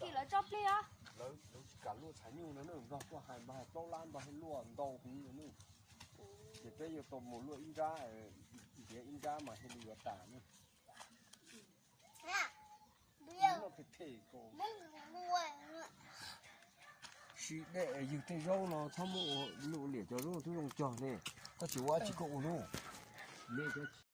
ta kia là chóp đi á. Lấy cả lúa trái nhiều nữa nữa, rồi có hai ba tô lan ba hay lúa đâu cũng nữa nữa. Thì bây giờ tôm một lúa in ra, để in ra mà hay lúa tả nữa. Nó phải thể cổ. Chỉ để dùng cái rau nó thấm bộ lụa liệt cho rau tôi dùng tròn này, ta chỉ qua chỉ có uống nữa.